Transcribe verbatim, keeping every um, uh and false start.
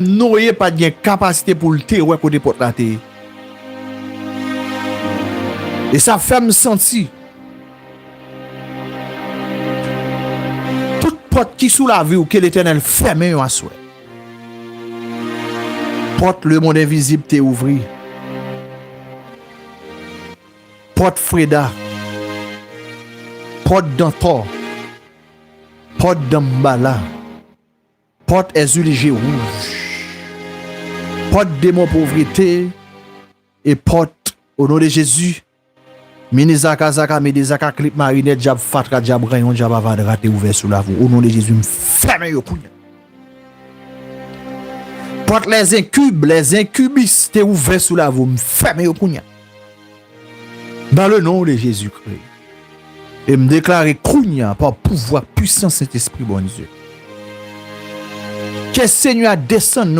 Noye pa t gen kapasite pou l te wè kote pòt la te ye. E sa fè m santi tout pòt ki sou lavi w ke Letènèl fèmen yo aswè. Pòt lemonn envizib te ouvri. Pòt Freda. Pòt Dantò. Pòt Danmbala. Pòt Èzili Je Wouj. Pòt demon povrete. E pòt, o non de Jezi, mini zaka zaka, midi zaka, klip marinèt, dyab fatra, dyab ranyon, dyab avadra te ouvè sou lavi w. O non de Jezi, m fèmen yo kounye a. Pòt lèzenkib, lèzenkibis te ouvè sou lavi w, m fèmen yo kounye a. Dans le nom de Jésus-Christ. E m deklare kounye a pa pouvwa pwisan Sentespri Bondye. Ke Senyè a desann